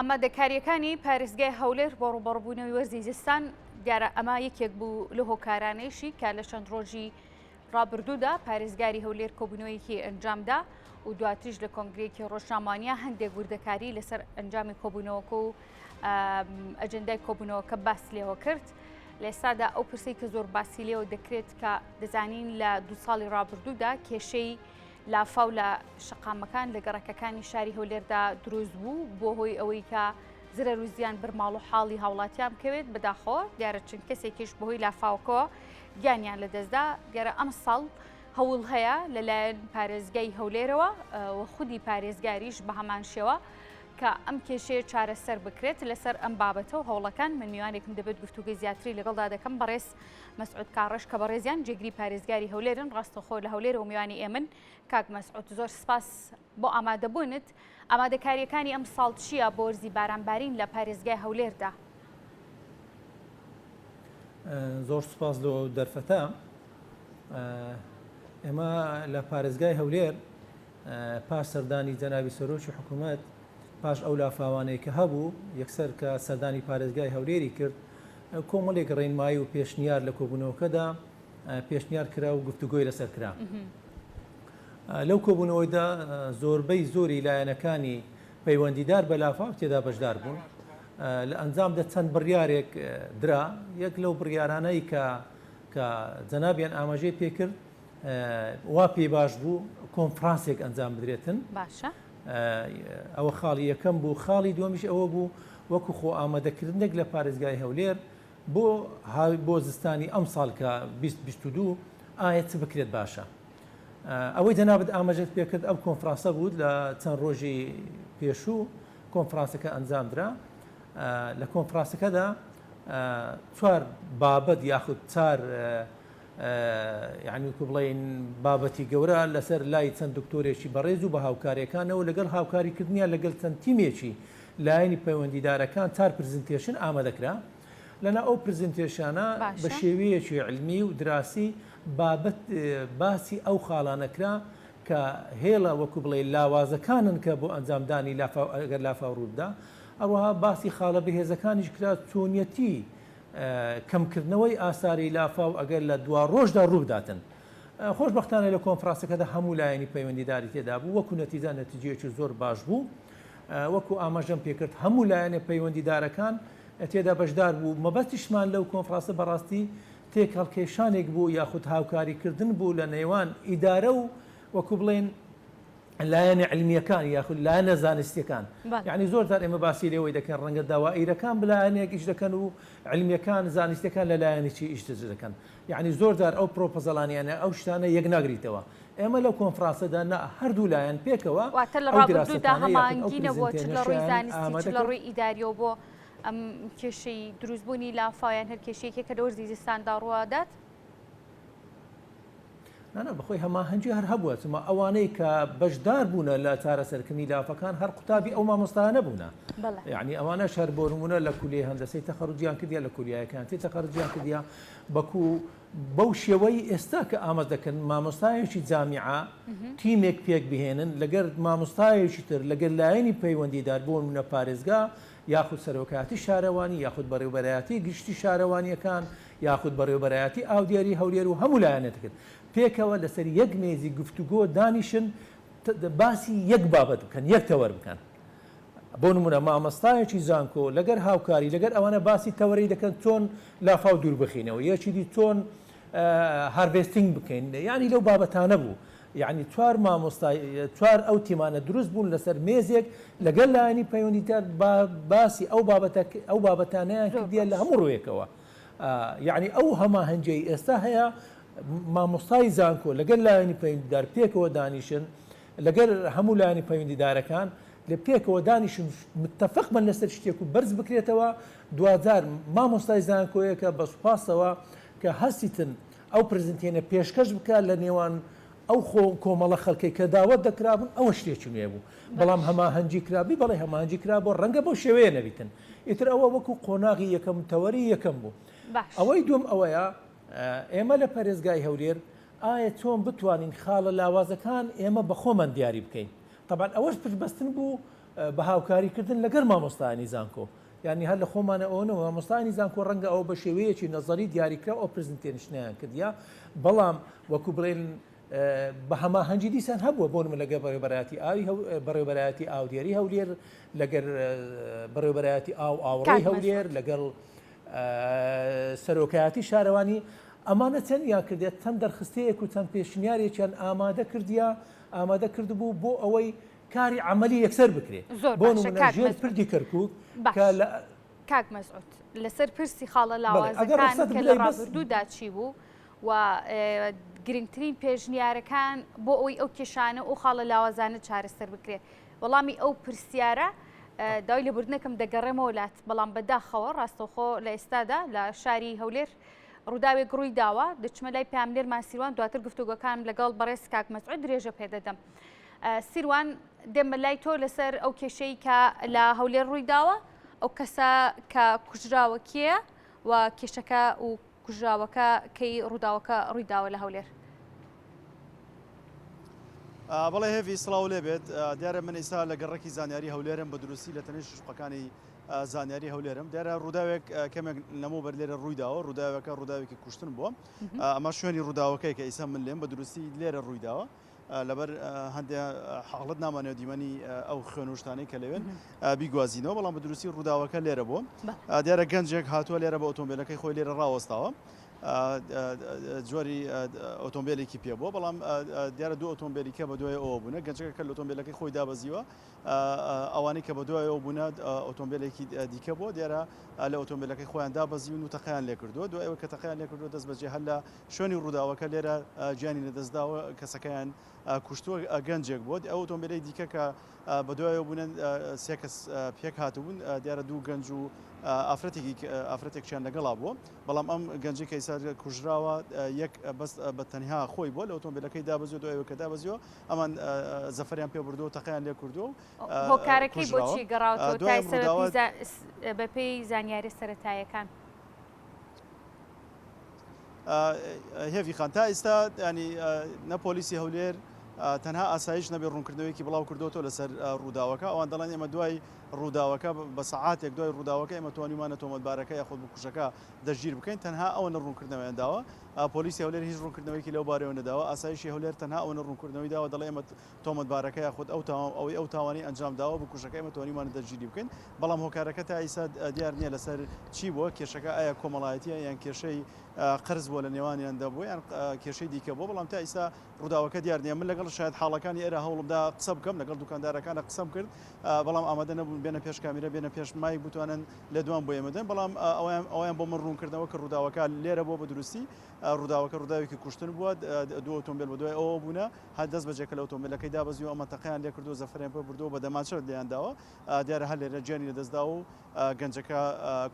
ئامادەکارییەکانی پارێزگای هەولێر بۆ ڕووبەڕووبوونەوەی وەرزی زستان، دیارە ئەمە یەکێک بوو لەو هۆکارانەیشی کە لە چەند ڕۆژی ڕابردوودا پارێزگاری هەولێر کۆبوونەوەیەکی ئەنجامدا و دواتریش لە کۆنگرەیەکی ڕۆژنامەوانیە هەندێک وردەکاری لەسەر ئەنجامی کۆبوونەوەکە و ئەجندای کۆبوونەوەکە باس لێوە کرد. لە ئێستادا ئەو پرسەی کە زۆر باسی لێوە دەکرێت کە دەزانین لە دو ساڵی ڕابردوودا کێشەی لافاو لە شەقامەکان لە گەڕەکەکانی شاری هەولێردا دروست بوو بۆ هۆی ئەوەی کە زرەر و زیان بەر ماڵ و حاڵی هاوڵاتیان بکەوێت بەداخەوە دیارە چەند کەسێکیش بەهۆی لافاوەکەوە گیانیان لەدەستدا دیارە ئەمساڵ هەوڵ هەیە لەلایەن پارێزگای هەولێرەوە و خودی پارێزگاریش بە هەمان شێوە کە ئەم کێشەیە چارەسەر بکرێت لەسەر ئەم بابەتە و هەوڵەکان من میوانێکم دەبێت گفتوگەی زیاتری لەگەڵدا دەکەم بەڕێز مەسعود کاڕەش کە بەڕێزیان جێگری پارێزگاری هەولێرن ڕاستەخۆ لە هەولێرەوە میوانی ئێمن کاک مەسعود زۆر سپاس بۆ ئامادەبوونت ئامادەکاریەکانی ئەم ساڵ چییە بۆ وەرزی بارانبارین لە پارێزگای هەولێردا؟ زۆر سپاس لۆ دەرفەتە ئێمە لە پارێزگای هەولێر پاش سەردانی جەنابی سەرۆکی حکوومەت پاش ئەو لافاوانەی کە هەبوو یەکسەر کە سەردانی پارێزگای هەولێری کرد کۆمەڵێک ڕێنمایی و پێشنیار لە کۆبوونەوەکەدا پێشنیار کرا و گفتوگۆی لەسەر کرا. لەو کۆبوونەوەیدا زۆربەی زۆری لایەنەکانی پەیوەندیدار بە لافاو تێدا بەشدار بوون. لە ئەنجامدا چەند بڕیارێک درا، یەک لەو بڕیارانەی کە کە جەنابیان ئاماژەی پێکرد وا پێی باش بوو کۆنفرانسێک ئەنجام بدرێتن. باشە. ئەوە خاڵی یەکەم بوو، خاڵی دووەمیش ئەوە بوو وەکو خۆ ئامادەکردنێک لە پارێزگای هەولێر بۆ بۆ زستانی ئەمساڵ کە 2022 ئایا چ بکرێت باشە. ئەوەی جەنابت ئاماژەت پێکرد ئەو کۆنفرانسە بوو لە چەند ڕۆژی پێشوو کۆنفرانسەکە ئەنجامدرا لە کۆنفرانسەکەدا چوار بابەت یاخود چار یانی وەکو بڵێین بابەتی گەورە لەسەر لای چەند دکتۆرێکی بەڕێز و بە هاوکاریەکانەوە لەگەڵ هاوکاریکردنیان لەگەڵ چەند تیمێکی لایەنی پەیوەندیدارەکان چار presentation ئامادەکرا لەنا ئەو presentation ە بە شێوەیەکی علمی و دراسی بابەت باسی ئەو خاڵانە کرا کە هێڵە وەکو بڵێ لاوازەکانن کە بۆ ئەنجامدانی لافاو ئەگەر لافاو ڕووبدا هەروەها باسی خاڵە بەهێزەکانیش کرا چۆنیەتی کەمکردنەوەی ئاساری لافاو ئەگەر لە دواڕۆژدا ڕووبداتن. خۆشبەختانە لە کۆنفراسەکەدا هەموو لایەنی پەیوەندیداری تێدا بوو، وەکو نەتیجە نەتیجەیەکی زۆر باش بوو. وەکو ئاماژەم پێکرد هەموو لایەنە پەیوەندیدارەکان تێدا بەشدار بوو. مەبەستیشمان لەو کۆنفراسە بەڕاستی تێکهەڵکێشانێک بوو یاخود هاوکاریکردن بوو لە نێوان ئیدارە و وەکو بڵێین لایەنە عیلمییەکان یاخود لایەنە زانستییەکان یانی زۆر جار ئێمە باسی لێوەی دەکەن ڕەنگە دەوائیرەکان بلایەنێک ئیش دەکەن و عیلمییەکان زانستیەکان لە لایەنێکی ئیش دەکەن یانی زۆر جار ئەو پرۆپۆزەڵانیانە ئەو شتانە یەک ناگریتەوە ئێمە لەو کۆنفرانسەدا نا هەردوو لایەن پێکەوە واتە لە ئەو ڕابردوودا دراسەتانە یاخود ئەو هەماهەنگی نەبووە چ لە ڕووی presentation ەشیان زانستی چ ئامادە لە کرد. ڕووی ئیداریەوە بۆ ئەم کێشەی دروستبوونی لافاو یان هەر کێشەیەکێک کە لە وەرزی زستاندا ڕووئەدات؟ نا نا بەخۆی هەماهەنگی هەر هەبووە چما ئەوانەی کە بەشدار بوونە لە چارەسەرکردنی لافەکان هەر قوتابی ئەو مامۆستایانە بوونە یعنی ئەوانەش هەر بۆ نمونە لە کولیەی هەندەسەی تەخەروجیان کردیە لە کولیایەکانتی تەخەروجیان کردیە بەکو بەو شێوەی ئێستا کە ئامەز دەکەن مامۆستایەکی جامیعە تیمێک پێک بهێنن لەگەر مامۆستایەکی تر لەگەر لایەنی پەیوەندیدار بۆ نمونە پارێزگا یاخود سەرۆکایەتی شارەوانی یاخود بەڕێوبەرایەتی گشتی شارەوانیەکان یاخود بەڕێوەبەرایەتی ئاودێری هەولێر و هەموو لایەنێتکر پێکەوە لەسەر یەک مێزی گفتوگۆ دانیشن باسی یەک بابەت بکەن یەک تەوەر بکەن بۆ نمونە مامۆستایەکی زانکۆ لەگەر هاوکاری لەگەر ئەوانە باسی تەوەرەی دەکەن چۆن لافاو دوور بخینەوە یەکی دی چۆن harvesting بکەین یعنی لەو بابەتانە بوو یعنی چوار مامۆستای چوار ئەو تیمانە دروست بوون لەسەر مێزێک لەگەل لایەنی پەیوەندیدار باسی ئەو بابەتە ئەو بابەتانەیان کردیە لە هەموو ڕوویەکەوە یەعنی ئەو هەماهەنگیەی ئێستا هەیە مامۆستای زانکۆ لەگەل لایەنی پەیوەندیدار پێکەوە دانیشن لەگەل هەموو لایەنی پەیوەندیدارەکان لە پێکەوە دانیشن متفق بن لەسەر شتێک و بەرز بکرێتەوە دواجار مامۆستای زانکۆیەکە بە سوپاسەوە کە هەستیتن ئەو presentation ە پێشکەش بکە لە نێوان ئەو خۆ کۆمەڵە خەڵکەی کە داوەت دەکرابوون ئەوە شتێکی نوێ بوو بەڵام هەماهەنگی کرابی بەڵێ هەماهەنگی کرابوو ڕەنگە بەو شێوەیە نەبیتن ئیتر ئەوە وەکو قۆناغی یەکەم تەوەری یەکەم بوو باش. ئەوەی دووەم ئەوەیە ئێمە لە پارێزگای هەولێر ئایا چۆن بتوانین خاڵە لاوازەکان ئێمە بە خۆمان دیاری بکەین تەبعەن ئەوەش پشت بەستن بوو. بە هاوکاریکردن لەگەر مامۆستایانی زانکۆ یانی هەر لە خۆمانە ئەوە نەوە مامۆستایانی زانکۆ ڕەنگە ئەوە بە شێوەیەکی نەزەری دیاریکراو ئەو presentation ەیان کردیە بەڵام وەکو بڵێن بە هەماهەنگی دیسان هەبووە بۆ نمونە لەگەڵ بەڕێوەبەرایەتی ئاوی بەڕێوەبەرایەتی ئاودێری هەولێر لەگەر بەڕێوەبەرایەتی ئاو ئاوڕۆی هەولێر لەگەڵ سەرۆکایەتی شارەوانی ئەمانە چەندیان کردێت چەند دەرخستەیەک و چەند پێشنیارێکیان ئامادە کردیە ئامادە کردبوو بۆ ئەوەی کاری عەمەلی یەکسەر بکرێ زۆر بۆ باشە نمونە کاک ژێر مەسعود پردی کەرکوک باش کە لە کاک مەسعود لەسەر پرسی خاڵە بەڵێ ئەگەر لاوازەکان ڕوخسەتم کە لە بدەی بەس ڕابردوودا چی بوو و گرنگترین پێشنیارەکان بۆ ئەوەی ئەو کێشانە و خاڵە لاوازانە چارەسەر بکرێت وەڵامی ئەو پرسیارە داوای لێبوردنەکەم دەگەڕێمەوە لات بەڵام بەداخەوە ڕاستەوخۆ لە ئێستادا لە شاری هەولێر ڕووداوێک ڕووی داوە دەچمە لای پامنێرمان سیروان دواتر گفتوگۆکانم لەگەڵ بەڕێز کاک مەسعود درێژە پێدەدەم. سیروان دێمە لای تۆ لەسەر ئەو کێشەی کە لە هەولێر ڕووی داوە ئەو کەسە کە کوژراوە کێیە و کێشەکە و کوژراوەکە کەی ڕووداوەکە ڕووی داوە لە هەولێر؟ بەڵێ هێڤی سڵاو لێ بێت دیارە من ئیستا لە گەڕەکی زانیاری هەولێرم بە دروستی لە تەنیشت شوقەکانی زانیاری هەولێرم دیارە ڕووداوێک کەمێک لەمەوبەر لێرە ڕووی داوە ڕووداوەکە ڕووداوێکی کوشتن بووە ئەمە شوێنی ڕووداوەکەی کە ئیسا من لێم بە دروستی لێرە ڕووی داوە لەبەر هەندێ حاڵەت نامانەوە دیمەنی ئەو خوێن و شتانەی کە لەوێن بیگوازینەوە بەڵام بە دروستی ڕووداوەکە لێرە بووە دیارە گەنجێک هاتووە لێرە بە ئۆتۆمبیلەکەی خۆی لێرە ڕاوەستاوە جۆری ئۆتۆمبیلێکی پێ بووە بەڵام دیارە دوو ئۆتۆمبیلیکە بە دوای ئەوە بوونە گەنجەکە کە لە ئۆتۆمبیلەکەی خۆی دابەزیوە ئەوانەی کە بە دوایەوە بوونە ئۆتۆمبیلێکی دیکە بووە دیارە لە ئۆتۆمبیلەکەی خۆیان دابەزیون و تەقیان لێکردووە دوای ئەوە کە تەقیان لێکردووە دەست بەجێ هەر لە شوێنی ڕووداوەکە لێرە گیانی لەدەستداوە کەسەکەیان کوشتووە گەنجێک بووە ئەو ئۆتۆمبیلەی دیکە کە بەدوایەوە بوونە سێ کەس پێک هاتبوون دیارە دوو گەنج و ئافرەتێکی ئافرەتێکیان لەگەڵا بووە بەڵام ئەم گەنجی کە ئیستا کوژراوە یەک بەس بە تەنها خۆی بووە لە ئۆتۆمبیلەکەی دابەزیوە دوای ئەوەی کە دابەزیوە ئەمان زەفەریان پێ بردووە تەقەیان لێ کردووە و هۆکارەکەی کوژراوە بۆچی گەڕاوەتەوە تا دوای ئەم ئێستا ڕووداوە بەپێی زانیاریە سەرەتایەکان؟ هێڤی خان تا ئیستا ینی نە پۆلیسی هەولێر تەنها ئاسایش نەبێ ڕوونکردنەوەیەکی بڵاو کردوەوە لەسەر ڕووداوەکە ئەوان دەڵێن ئێمە دوای ڕووداوەکە بە سەعاتێک دوای ڕووداوەکە ئێمە توانیمانە تۆمەتبارەکە یاخود بکوژەکە دەستگیر بکەین تەنها ئەوەنە ڕوونکردنەوەیان داوە پۆلیسی هەولێر هیچ ڕوونکردنەوەیەکی لەو بارەیەوە نەداوە ئاسایشی هەولێر تەنها ئەوەنە ڕوونکردنەوەی داوە دەڵێ ئێمە تۆمەتبارەکە یاخود ئەو ئەوەی ئەو تاوانەی ئەنجام داوە بکوژەکە ئێمە توانیومانە دەستگیری بکەین بەڵام هۆکارەکە تا ئیستا دیار نییە لەسەر چی بووە کێشەکە ئایا کۆمەڵایەتیە یان کێشەی قەرز بووە لە نێوانیاندا بووە یان کێشەی دیکە بووە بەڵام تا ئیستا ڕووداوەکە دیار نییە من لەگەڵ شاید حاڵەکانی ئێرە هەوڵمدا قسە بکەم لەگەڵ دوکاندارەکانە قسەم کرد بەڵام ئامادە نەبوون بێنە پێش کامیرە بێنە پێش مایک بتوانن لێدوان بۆ ئێمە دەن بەڵام ئەویان ئەویان بۆ من ڕوونکردنەوە کە ڕووداوەکە لێرە بووە بە دروستی ڕووداوەکە ڕووداوێکی کوشتن بووە دوو ئۆتۆمبیل بە دوای ئەوە بوونە هەر دەست بەجێ کە لە ئۆتۆمبیلەکەی دابەزیوە ئەمە تەقەیان لێکردووە زەفەریان پێ بردووە بە دەمانچە لێیان داوە دیارە هەر لێرە گیانی لەدەستداوە و گەنجەکە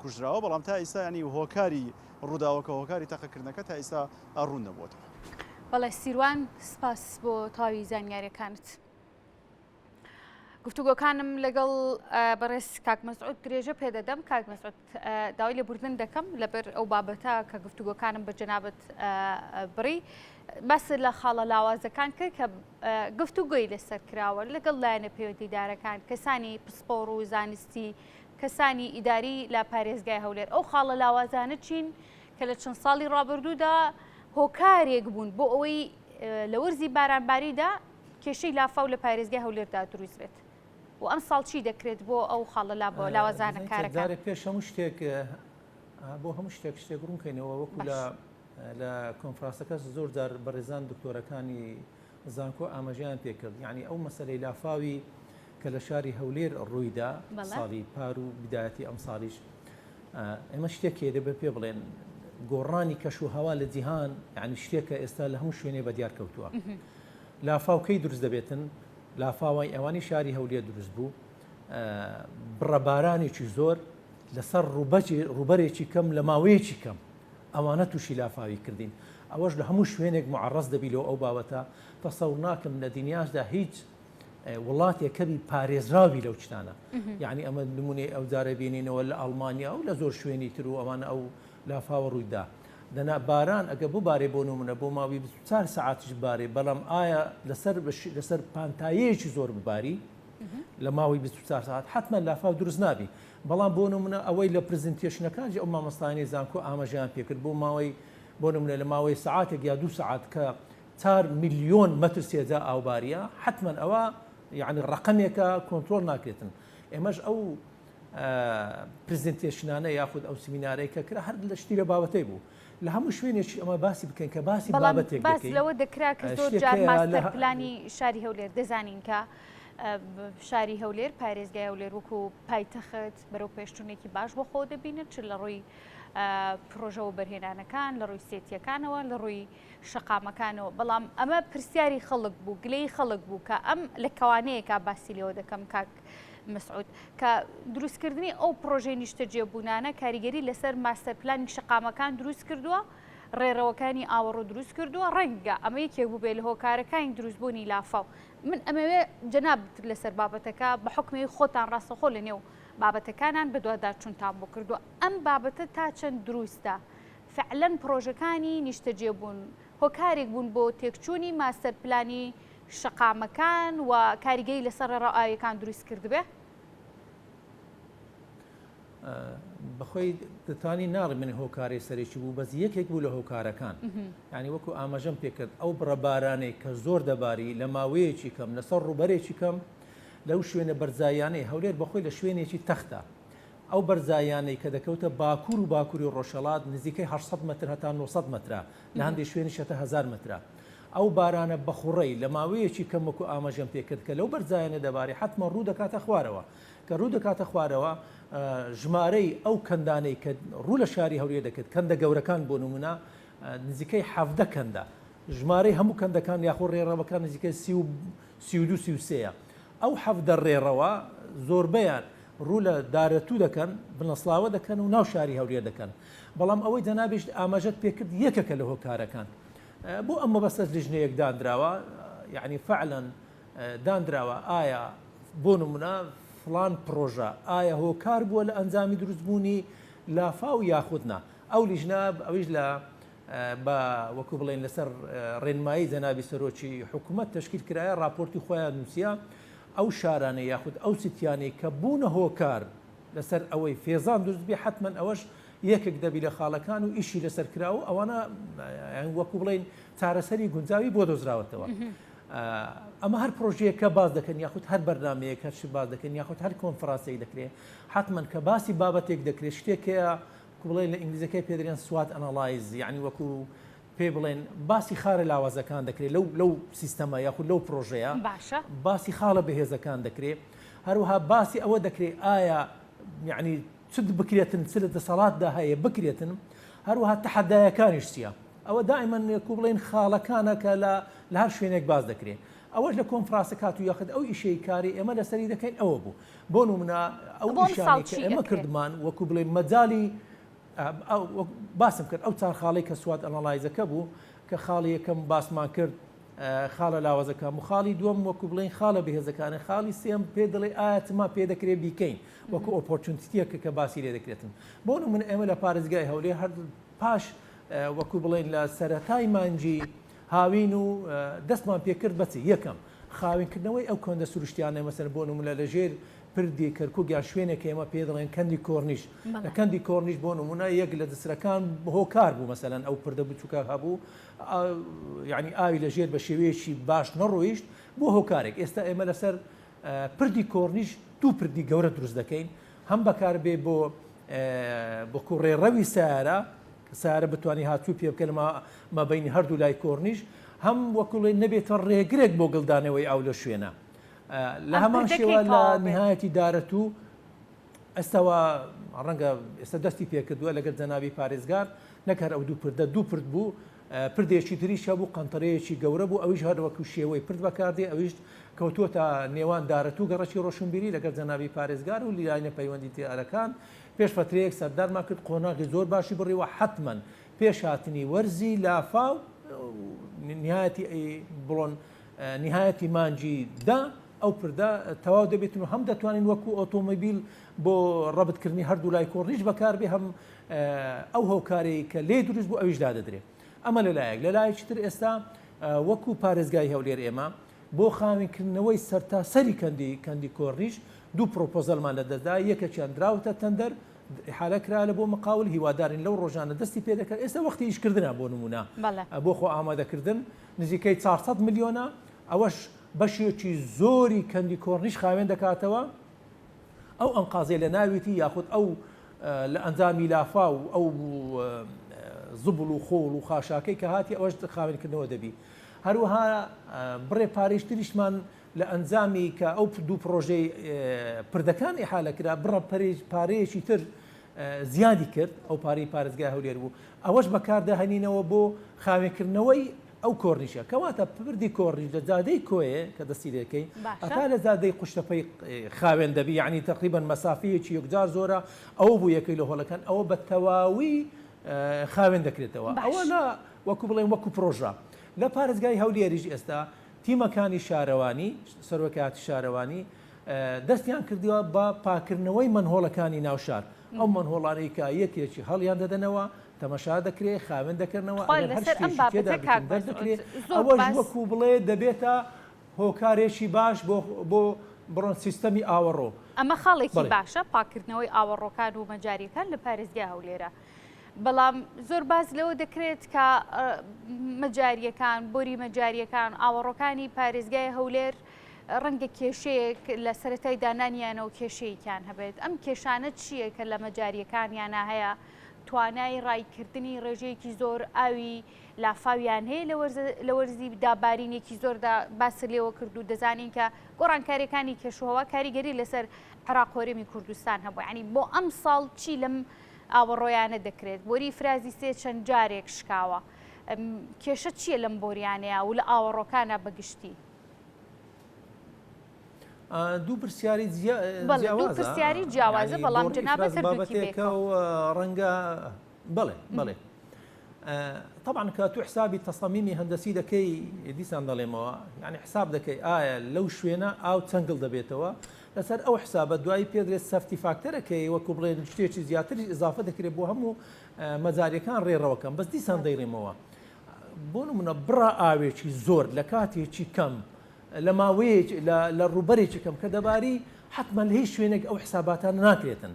کوژراوە بەڵام تا ئیستا ینی هۆکاری ڕووداوەکە هۆکاری تەقەکردنەکە تا ئیستا ڕوون نەبووەتەوە. بەڵێ سیروان سپاس بۆ تەواوی زانیاریەکانت. گفتوگۆکانم لەگەڵ بەڕێز کاک مەسعود درێژە پێدەدەم کاک مەسعود داوای لێبوردن دەکەم لەبەر ئەو بابەتە کە گفتوگۆکانم بە جەنابەت بڕی باس لە خاڵە لاوازەکان کرد کە گفتوگۆی لەسەر کراوە لەگەڵ لایەنە پەیوەندیدارەکان کەسانی پسپۆڕ و زانستی کەسانی ئیداری لە پارێزگای هەولێر ئەو خاڵە لاوازانە چین کە لە چەند ساڵی ڕابردوودا هۆکارێک بوون بۆ ئەوەی لە وەرزی بارانباریدا کێشەی لافاو لە پارێزگای هەولێردا دروست بێت و ئەمساڵ چی دەکرێت بۆ ئەو خاڵە لاوازانە کارەکان؟ جارێ پێش هەموو شتێک بۆ هەموو شتێک شتێک ڕوونکەینەوە وەکو لە لە کۆنفرانسەکە زۆر جار بەڕێزان دکتۆرەکانی زانکۆ ئاماژەیان پێکرد یعنی ئەو مەسەلەی لافاوی کە لە شاری هەولێر ڕوویدا ساڵی پار و بدایەتی ئەم ساڵیش ئێمە شتێک هەیە دەبێت پێ بڵێن گۆڕانی کەش و هەوا لە جیهان یعنی شتێکە ئێستا لە هەموو شوێنێ بە دیار کەوتووە لافاو کەی دروست دەبێتن لافاوای ئەوانی شاری هەولێر دروست بوو بڕە بارانێکی زۆر لەسەر ڕووبەرێکی کەم لە ماوەیەکی کەم ئەوانە تووشی لافاوی کردین ئەوەش لە هەموو شوێنێک معڕز دەبی لەو ئەو بابەتە تەسەور ناکەم لە دنیاشدا هیچ وڵاتێک کەبی پارێزراوی لەو شتانە یعنی ئەمە نمونەی ئەو جارە بینینەوە لە ئەڵمانیا و لە زۆر شوێنی تر و ئەوانە ئەو لافاوە ڕوویدا دەنا باران ئەگە ببارێ بۆ نمونە بۆ ماوەی 24 سەعاتیش بارێ بەڵام ئایا لەسەر لەسەر پانتایەکی زۆر بباری؟ لە ماوەی 24 ساعت حتمما لافاو دروست نابی. بەڵام بۆ نمونە ئەوەی لە presentation ەکانجی ئەو مامۆستایانی زانکۆ ئاماژەیان پێکرد بۆ ماوەی بۆ نمونە لە ماوەی سعاتێک یا 2 سعات کە 4 میلیۆن مەتر سێجا ئاوباریە، حتمما ئەوە یعنی ڕقمێکە کۆنترۆل ناکرێتن. ئێمەش ئەو presentation انە یاخود ئەو سمینارەی کە کرا هەر لە شتی لە بابەتەی بوو. لە هەموو شوێنێکی ئەمە باسی بکەین کە باسی بابەتێک باس لەوە دەکرا کە زۆر جار ماستەر پلانی شاری هەولێر دەزانین کە شاری هەولێر پارێزگای هەولێر وەکو پایتەخت بەرەو پێشتونێکی باش بۆ خۆ دەبینن چ لە ڕووی پرۆژەوە بەرهێنانەکان لە ڕووی سێتیەکانەوە لە ڕووی شەقامەکانەوە بەڵام ئەمە پرسیاری خەڵک بوو گلەی خەڵک بوو کە ئەم لە کەوانەیەکە باسی لێوە دەکەم کاک مەسعود کە دروستکردنی ئەو پڕۆژەی نیشتەجێبوونانە کاریگەری لەسەر ماستەر پلانی شەقامەکان دروست کردووە، ڕێڕەوەکانی ئاوەڕۆ دروست کردووە، ڕەنگە ئەمە یەکێک بووبێ لە هۆکارەکانی دروستبوونی لافاو. من ئەمەوێ جەنابت لەسەر بابەتەکە بە حوکمی خۆتان ڕاستەوخۆ لە نێو بابەتەکانان بەدواداچوونتان بۆ کردووە، ئەم بابەتە تا چەند دروستە؟ فعلەن پڕۆژەکانی نیشتەجێبوون هۆکارێک بوون بۆ تێکچوونی ماستەر پلانی شەقامەکان و کاریگەری لەسەر ڕێڕەو ئاویەکان دروست کردبێ؟ بەخۆی دەتوانی ناڵێ من هۆکاری سەرەکی بوو بەس یەکێک بوو لە هۆکارەکان یعنی وەکو ئاماژەم پێکرد ئەو بڕە بارانەی کە زۆر دەباری لە ماوەیەکی کەم لەسەر ڕووبەرێکی کەم لەو شوێنە بەرزاییانەی هەولێر بەخۆی لە شوێنێکی تەختە ئەو بەرزاییانەی کە دەکەوتە باکوور و باکووری ڕۆژهەڵات نزیکەی 800 مەتر هەتا 900 مەترە لە هەندێک شوێنیش هەتا 1000 مەترە ئەو بارانە بەخوڕەی لە ماوەیەکی کەم وەکو ئاماژەم پێکرد کە لەو بەرزایانە دەبارێ حەتمەن ڕوو دەکاتە خوارەوە کە ڕوو دەکاتە خوارەوە ژمارەی ئەو کەندانەی کە ڕوو لە شاری هەولێر دەکرد کەندە گەورەکان بۆ نمونە نزیکەی 17 کەندە ژمارەی هەموو کەندەکان یاخۆ ڕێڕەوەکان نزیکەی 32 33 ئەو 17 ڕێڕەوە زۆربەیان ڕوو لە دارەتوو دەکەن بنەسڵاوە دەکەن و ناو شاری هەولێر دەکەن بەڵام ئەوەی جەنابیشت ئاماژەت پێکرد یەکێکە لە هۆکارەکان بۆ ئەم مەبەستەش لیژنەیەک دانراوە یعنی فعلا دانراوە ئایا بۆ نمونە فلان پرۆژە ئایا هۆکار بووە لە ئەنجامی دروستبوونی لافاو یاخود نا ئەو لیژنە ئەویش لە بە وەکو بڵێن لەسەر ڕێنمایی جەنابی سەرۆکی حکوومەت تشکیل کرایە راپۆرتی خۆیان نووسە ئەو شارانە یاخود ئەو سیتیانەی کە بوونە هۆکار لەسەر ئەوەی فێزان دروست بێ حەتمەن ئەوەش یەکێک دەبی لە خاڵەکان و ئیشی لەسەر کراوە ئەوانە وەکو بڵێین چارەسەری گونجاوی بۆ دۆزراوەتەوە. ئەمە هەر پرۆژەیەکە باس دەکەن یاخود هەر بەرنمەیەک هەر شت باس دەکەن یاخود هەر کۆنفرانسێک دەکرێت حتمما کە باسی بابەتێک دەکرێت شتێک هەیە بڵێن لە ئینگلیزەکەی پێ دەڵێن SWOT analyze یعنی وەکو پێ بڵێن باسی خارە لاوازەکان دەکرێت لەو لەو سیستەمە یاخود لەو پرۆژەیە باشە باسی خاڵە بەهێزەکان دەکرێت هەروەها باسی ئەوە دەکرێت ئایا یعنی چ بکرێتن چ لە دەسەڵاتدا هەیە بکرێتن هەروەها تەحەدایەکانیش چییە ئەوە دائما کو بڵێن خاڵەکانە کە لە لە هەر شوێنێک باس دەکرێت ئەوەش لە کۆنفرانسەکات و یاخود ئەو ئیشەی کاری ئێمە لەسەری دەکەین ئەوە بوو بۆ نمونە ئەو ئیشانەی کە ئێمە کردمان وەکو بڵێ مەجالی باسم کرد ئەو چار خاڵی کە SWOT analyze ەکە بوو کە خاڵی یەکەم باسمان کرد خاڵە لاوازەکان و خاڵی دووەم وەکو بڵێن خاڵە بەهێزەکانە خاڵی سێم پێ دەڵێ ئایا چما پێ دەکرێت بیکەین وەکو opportunity یەکە کە باسی لێ دەکرێتن بۆ نمونە ئێمە لە پارێزگای هەولێر هەر پاش وەکو بڵێن لە سەرەتای مانگی هاوین و دەستمان پێکرد بەچی یەکەم خاوێنکردنەوەی ئەو کۆندە سروشتیانە مەسەلەن بۆ نمونە لە ژێر پردی کەرکوک یان شوێنێک کە ئێمە پێی دەڵێن کەندی کۆرنیش لە کەندی کۆرنیش بۆ نمونە یەک لە جسرەکان هۆکار بوو مەسەلەن ئەو پردە بچووکە هەبوو یعنی ئاوی لە ژێر بە شێوەیەکی باش نەڕۆیشت بۆ هۆکارێک ئێستا ئێمە لەسەر پردی کۆرنیش دوو پردی گەورە دروست دەکەین هەم بەکاربێ بۆ بۆکو ڕێڕەوی سیارە سیارە بتانی هاتوو پێ بکە لە مابینی هەردوو لای کۆرنیش هەم وەکوڵێ نەبێتە ڕێگرێک بۆ گڵدانەوەی ئاو لە شوێنە لە هەمان شێوە لە نهایەتی دارەتوو ئێستاوە ڕەنگە ئێستا دەستی پێکردووە لەگەر جەنابی پارێزگار نەک هەر ئەو دوو پردە دوو پرد بوو پردێکی تریش هەبوو قەنتەرەیەکی گەورە بوو ئەویش هەر وەکو شێوەی پرد بەکاردێ ئەویش کەوتووەتە نێوان دارەتوو گەڕەکی ڕۆشنبیری لەگەر جەنابی پارێزگار و لایەنە پەیوەندیدارەکان پێش فەترەیەک سەردانمان کرد قۆناغی زۆر باشی بڕیوە حەتمەن پێش هاتنی وەرزی لافاو نهایەتی بڵۆن نیهایەتی مانگی دە ئەو پردە تەواو دەبێتن و هەم دەتوانین وەکو ئۆتۆمۆبیل بۆ ڕەبتکردنی هەردوو لای کۆڕنیش بەکاربێ هەم ئەو هۆکارەی کە لێ دروست بوو ئەویش دادەدرێ ئەمە لەلایەک لەلایەکی تر ئێستا وەکو پارێزگای هەولێر ئێمە بۆ خاوێنکردنەوەی سەرتاسەری کەندی کەندی کۆرنیش دوو پرۆپۆزەلمان لە دەستدا یەکێکیان دراوەتە تەندەر ئیحالە کرا لە بۆ مقاول هیوادارین لەو ڕۆژانە دەستی پێ دەکات ئێستا وەختی ئیشکردنە بۆ نمونە بۆ خۆ ئامادەکردن نزیکەی 400 ملیۆنە ئەوەش بەشێکی زۆری کەندی کۆرنیش خاوێن دەکاتەوە ئەو ئەنقازەی لە ناویتی یاخود ئەو لە ئەنجامی لافاو و ئەو زبڵ و خۆڵ و خاشاکەی کە هاتی ئەوەش خاوێنکردنەوە دەبی. هەروەها بڕێ پارەیش تریشمان لە ئەنجامی کە ئەو دوو پڕۆژەی پردەکان ئیحالە کرا بڕە پارەیەکی تر زیادی کرد ئەو پارەی پارێزگای هەولێر بوو ئەوەش بەکاردەهێنینەوە بۆ خاوێنکردنەوەی ئەو کۆرنیشە کەواتە پردی کۆرنیش لە جادەی کۆیێ کە دەستی لێکەی هەتا لە جادەی قوشتەپەی خاوێن دەبی یعنی تقریبا مەسافەیەکی یەکجار زۆرە ئەوە بوو یەکەی لە هۆڵەکان ئەوە بە تەواوی خاوێن دەکرێتەوە ئەوە لە وەکو بڵێن وەکو پرۆژە لە پارێزگای هەولێریش ئێستا تیمەکانی شارەوانی سەرۆکایەتی شارەوانی دەستیان کردووە بە پاکردنەوەی مەنهۆڵەکانی ناوشار ئەو مەنهۆڵانەی کە یەکێکی هەڵیان دەدەنەوە تەمەشا دەکرێ خاوێن دەکەنەوە تخوا ئەگەر هەر لەسەر ئەم شتێکی بابەتە تێدا کاک بتن مەسعود دەردەکرێ زۆر ئەوەش باس وەکو بڵێ دەبێتە هۆکارێکی باش بۆ بۆ بڕۆن سیستەمی ئاوەڕۆ. ئەمە خاڵێکی بەڵێ. باشە پاککردنەوەی ئاوەڕۆکان و مەجاریەکان لە پارێزگای هەولێرە بەڵام زۆر باس لەوە دەکرێت کە مەجاریەکان بۆری مەجاریەکان ئاوەڕۆکانی پارێزگای هەولێر ڕەنگە کێشەیەک لە سەرەتای دانانیانەوە کێشەیەکیان هەبێت ئەم کێشانە چییە کە لە مەجاریەکانیانە هەیە توانای ڕایکردنی ڕێژەیەکی زۆر ئاوی لافاویان هەیە لە وەرزی دابارینێکی زۆردا باست لێوە کرد و دەزانین کە گۆڕانکاریەکانی کەشوهەوا کاریگەری لەسەر عێراق هەرێمی کوردستان هەبوو یعنی بۆ ئەم ساڵ چی لەم ئاوەڕۆیانە دەکرێت بۆری فرازی سێ چەند جارێک شکاوە کێشە چییە لەم بۆریانەیە و لە ئاوەڕۆکانە بەگشتی؟ دوو پرسیاری بەڵێ دوو پرسیاری جیاوازە بەڵام جەنابت هەردووکی بابەتێکە و ڕەنگە بەڵێ بەڵێ طبعا کە تو حسابی تەسەمیمی هەندەسی دەکەی دیسان دەڵێمەوە یعنی حساب دەکەی ئایا لەو شوێنە ئاو چەنگڵ دەبێتەوە لەسەر ئەو حسابە دوایی پێدرێت safety factor ەکەی وەکو بڵێن شتێکی زیاتری ئضافە دەکرێت بۆ هەموو مەجاریەکان ڕێڕەوەکەم بەس دیسان دەیڵێمەوە بۆ نمونە بڕە ئاوێکی زۆر لە کاتێکی کەم لە ماوەیەکی لە لە ڕووبەرێکی کەم کە دەباری حەتمەن لە هیچ شوێنێک ئەو حساباتانە ناکرێتن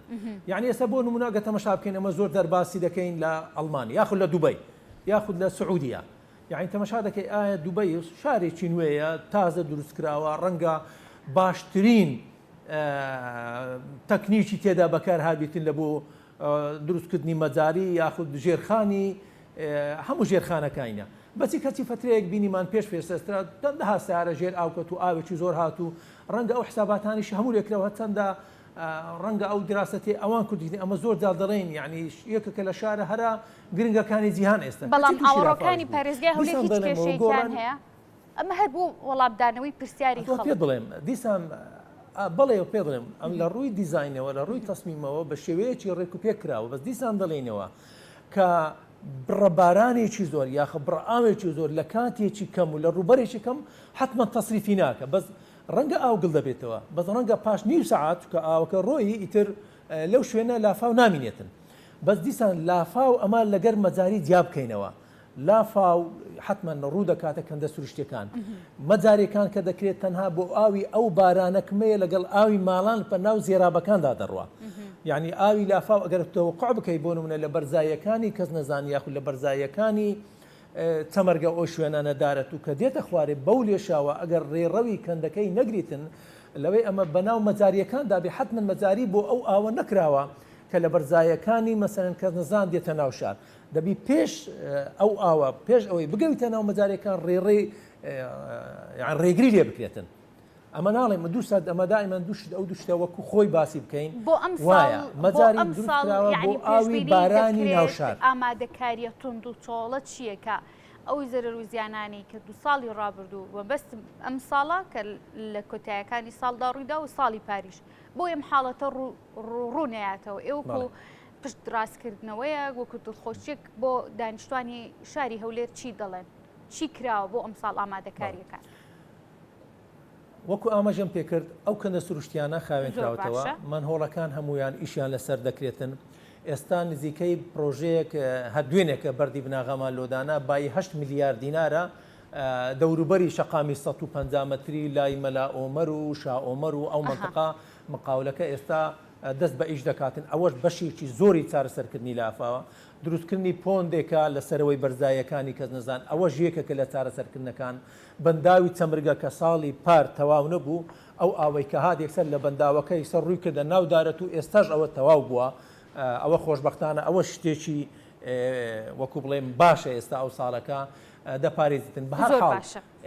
یعنی ئێستا بۆ نمونە ئەگەر تەمەشا بکەین ئەمە زۆر جار باسی دەکەین لە ئەڵمانیا یاخود لە دوبەی یاخود لە سعودیە یعنی تەمەشا دەکەی ئایا دوبەی شارێکی نوێیە تازە دروست کراوە ڕەنگە باشترین تەکنیکی تێدا بەکار هابیتن لە بۆ دروستکردنی مەجاری یاخود ژێرخانی هەموو ژێرخانەکاینە بەچی کەچی فەترەیەک بینیمان پێش پێسەسترا چەندەها سیارە ژێر ئاو کەوت و ئاوێکی زۆر هات و ڕەنگە ئەو حساباتانیش هەموو لێکرەوە هەرچەندە ڕەنگە ئەو دراسەتی ئەوان کوردی ئەمە زۆر جار دەڵێن یعنی یەکێکە لە شارە هەرە گرنگەکانی جیهان ئێستا بەڵام ئاوەڕۆکانی پارێزگای هەولێر هیچ کێشەیەکیان هەیە ئەمە هەر بۆ وەڵامدانەوەی پرسیاری خەڵک. پێ بڵێم دیسان بەڵێ پێ بڵێم ئەم لە ڕووی دیزاینەوە لە ڕووی تەسمیمەوە بە شێوەیەکی ڕێک و پێک کراوە بەس دیسان دەڵێینەوە کە بڕە بارانێکی زۆر یاخە بڕە ئاوێکی زۆر لە کاتێکی کەم و لە ڕووبەرێکی کەم حتمما تەسریفی ناکە بەس ڕەنگە ئاو گڵ دەبێتەوە بەس ڕەنگە پاش نیو سەعات کە ئاوەکە ڕۆیی ئیتر لەو شوێنە لافاو نامینێتن بەس دیسان لافاو ئەمە لەگەر مەجاری جیا بکەینەوە لافاو حەتمەن ڕوو دەکاتە کەندە سروشتیەکان. مەجاریەکان کە دەکرێت تەنها بۆ ئاوی ئەو بارانە کمەیە لەگەڵ ئاوی ماڵان پە ناو زێرابەکاندا دەڕوا. یعنی ئاوی لافاو ئەگەر تەوەقع بکەی بۆ نمونە لە بەرزاییەکانی کەس نەزانی یاخود لە بەرزاییەکانی چەمەرگە ئەو شوێنانە دارەت و کە دێتە خوارێ بەو لێشاوە ئەگەر ڕێڕەوی کەندەکەی نەگریتن لەوەی ئەمە بەناو مەجاریەکاندا بێ حەتمەن مەجاری بۆ ئەو ئاوە نەکراوە کە لە بەرزاییەکانی مەسەلەن کەس نەزان دێتە ناو شار دەبی پێش ئەو ئاوە پێش ئەوەی بگەویتە ناو مەجارەکان ڕێڕێ ڕێگری لێ بکرێتن ئەمە ناڵێم دوو سات ئەمە دائما دوو شت ئەو دوو شتە وەکو خۆی باسی بکەین بۆ ئەم وایە مەجاری ئەم ساڵ بۆ ئاوی بارانی ناوشار ئامادەکاریە توند و چۆڵە چییە کە ئەو زەرەر و زیانانی کە دوو ساڵی ڕابردوو و بەست ئەم ساڵە کە لە کۆتایەکانی ساڵدا ڕوویدا و ساڵی پاریش بۆ ئەم حاڵەتە ڕوو نەیاتەوە ئێوەکو پشتڕاستکردنەوەیەک وەکو دڵخۆشیەک بۆ دانیشتوانی شاری هەولێر چی دەڵێن؟ چی کراوە بۆ ئەمساڵ ئامادەکاریەکان؟ وەکو ئاماژەم پێکرد ئەو کەندە سروشتیانە خاوێن کراوەتەوە، مەنهۆڵەکان هەموویان ئیشیان لەسەر دەکرێتن، ئێستا نزیکەی پرۆژەیەک هەر دوێنێکە بەردی بناغەمان لۆدانا بایی هەشت ملیار دینارە. دەوروبەری شەقامی 150 مەتری لای مەلا ئۆمەر و شا ئۆمەر و ئەو مەنتقە مقاولەکە ئێستا دەست بە ئیش دەکاتن ئەوەش بەشێکی زۆری چارەسەرکردنی لافاوە دروستکردنی پۆندێکە لە سەرەوەی بەرزاییەکانی کەسنەزان ئەوەش یەکێکە لە چارەسەرکردنەکان بەنداوی چەمرگە کە ساڵی پار تەواو نەبوو ئەو ئاوەی کە هات یەکسەر لە بەنداوەکە یەکسەر ڕووی کردە ناو دارەتوو ئێستاش ئەوە تەواو بووە ئەوە خۆشبەختانە ئەوە شتێکی وەکو بڵێم باشە ئێستا ئەو ساڵەکە دەپارێزیتن بە هەر حاڵ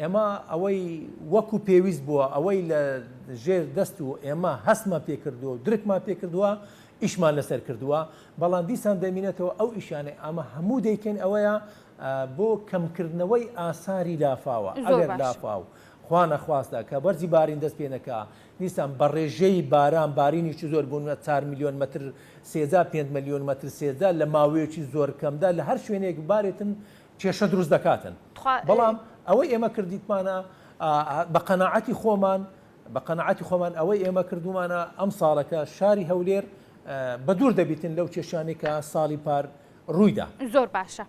ئێمە ئەوەی وەکو پێویست بووە ئەوەی لە ژێر دەست و ئێمە هەستمان پێکردووە و درکمان پێکردووە ئیشمان لەسەر کردووە بەڵام دیسان دەمینێتەوە ئەو ئیشانەی ئەمە هەموو دەیکەین ئەوەیە بۆ کەمکردنەوەی ئاساری لافاوە ئەگەر لافاو خوا نەخواستە کە وەرزی بارین دەست پێ نەکا دیسان بە ڕێژەی باران بارینێکی زۆر بۆ نمونە چار ملیۆن مەتر سێجا پێنج ملیۆن مەتر سێجا لە ماوەیەکی زۆر کەمدا لە هەر شوێنێک بارێتن کێشە دروست دەکاتن بەڵام ئەوەی ئێمە کردیتمانە بە قەناعەتی خۆمان بە قەناعەتی خۆمان ئەوەی ئێمە کردومانە ئەم ساڵەکە شاری هەولێر بە دوور دەبیتن لەو کێشانەی کە ساڵی پار ڕوویدا. زۆر باشە.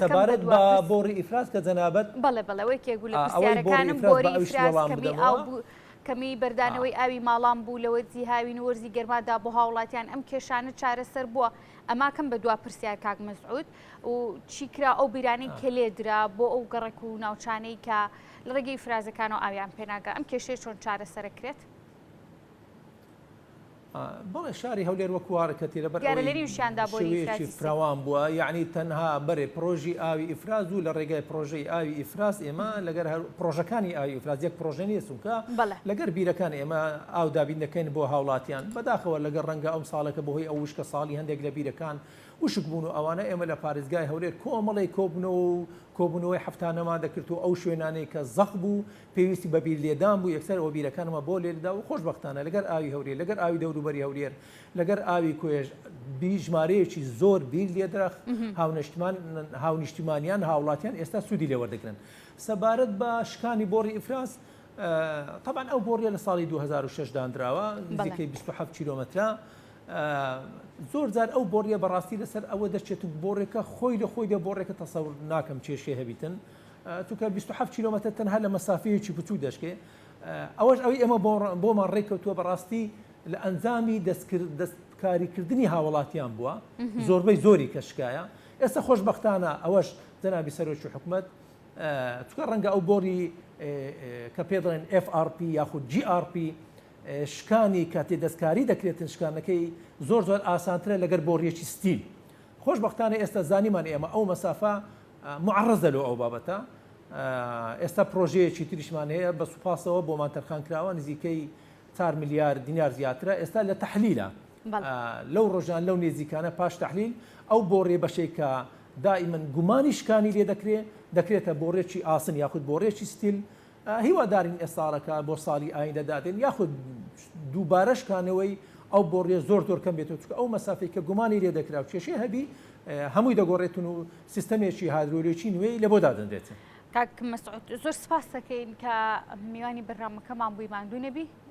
سەبارەت بە بۆڕی ئیفراز کە جەنابت بەڵێ بەڵێ ئەوە یەکێک بوو لە پرسیارەکانم بۆری ئیفراز کەمی ئاو بوو کەمی بەردانەوەی ئاوی ماڵان بوو لە وەرزی هاوین و وەرزی گەرمادا بۆ هاوڵاتیان ئەم کێشانە چارەسەر بووە ئەماکەم بە دوا پرسیار کاک مەسعود و چی کرا ئەو بیرانەی کە لێدرا بۆ ئەو گەڕەک و ناوچانەی کە لە ڕێگەی ئیفرازەکانەوە ئاویان پێناگا ئەم کێشەیە چۆن چارەسەرەکرێت؟ بەڵێ شاری هەولێر وەکو هاڕکەتی لەبەر ئەوەی شێوەیەکی فراوان بووە یعنی تەنها بەرێ پرۆژی ئاوی ئیفراز و لە ڕێگای پرۆژەی ئاوی ئیفراز ئێمە لەگەر هەر پرۆژەکانی ئاوی ئیفراز یەک پرۆژە نییە چونکە لەگەر بیرەکان ئێمە ئاو دابین دەکەین بۆ هاوڵاتیان بەداخەوە لەگەر ڕەنگە ئەم ساڵەکە بەهۆی ئەو وشکە ساڵی هەندێک لە بیرەکان وشک بوون و ئەوانە ئێمە لە پارێزگای هەولێر کۆمەڵی کۆبوونەوە و کۆبوونەوەی هەفتانەمان دەکرد و ئەو شوێنانەی کە زەق بوو پێویستی بە بیر لێدان بوو یەکسەر ئەوە بیرەکانمان بۆ لێدەدا و خۆشبەختانە لەگەر ئاوی هەولێر لەگەر ئاوی دەوروبەری هەولێر لەگەر ئاوی کۆیەش بی ژمارەیەکی زۆر بیر لێدرا هاونیشتمان هاونیشتیمانیان هاوڵاتیان ئێستا سوودی لێ وەردەگرن سەبارەت بە شکانی بۆڕی ئیفراز طبعا ئەو بۆڕیە لە ساڵی 2006 دانراوە نزیکەی 27 کیلۆمەترە زۆر جار ئەو بۆڕیە بەڕاستی لەسەر ئەوە دەچێت و بۆڕێکە خۆی لە خۆیدا بۆڕێکە تەسەور ناکەم کێشەی هەبیتن چونکە 27 کیلۆمەتر تەنها لە مەسافەیەکی بچوو دەشکێ ئەوەش ئەوەی ئێمە بۆمان ڕێککەوتووە بەڕاستی لە ئەنجامی دەستکاریکردنی هاوڵاتیان بووە زۆربەی زۆری کە شکایە ئێستا خۆشببختانە ئەوەش جەنابی سەرۆکی حکومت چکە ڕەنگە ئەو بۆری کە پێ دەڵێن FRP یاخود GRP شکانی کاتێ دەستکاری دەکرێتن شکانەکەی زۆر زۆر ئاسانترە لەگەر بۆڕیەکی ستیل خۆشببختانە ئێستا زانیمان ئێمە ئەو مەسافە معڕزە لۆ ئەو بابەتە ئێستا پرۆژەیەکی تریشمان هەیە بە سوپاسەوە بۆمان تەرخان کراوە نزیکەی 4 ملیار دینار زیاترە ئێستا لە تەحلیلە لەو ڕۆژان لەو نێزیکانە پاش تەحلیل ئەو بۆڕێ بەشێک کە دائیمەن گومانی شکانی لێ دەکرێ دەکرێتە بۆڕێکی ئاسن یاخود بۆڕێکی ستیل هیوادارین ئێستاڵەکە بۆ ساڵی ئایندە دادێن یاخود دووبارە شکانەوەی ئەو بۆڕیە زۆر زۆر کەم بێتەوە چونکە ئەو مەسافەی کە گومانی لێ دەکرا و کێشەی هەبی هەمووی دەگۆڕێتن و سیستەمێکی هایدرۆلیکی نوێی لە بۆ دادەنرێتن. کاک مەسعود زۆر سپاس دەکەین کە میوانی بەرنامەکەمان بووی ماندوو نەبی.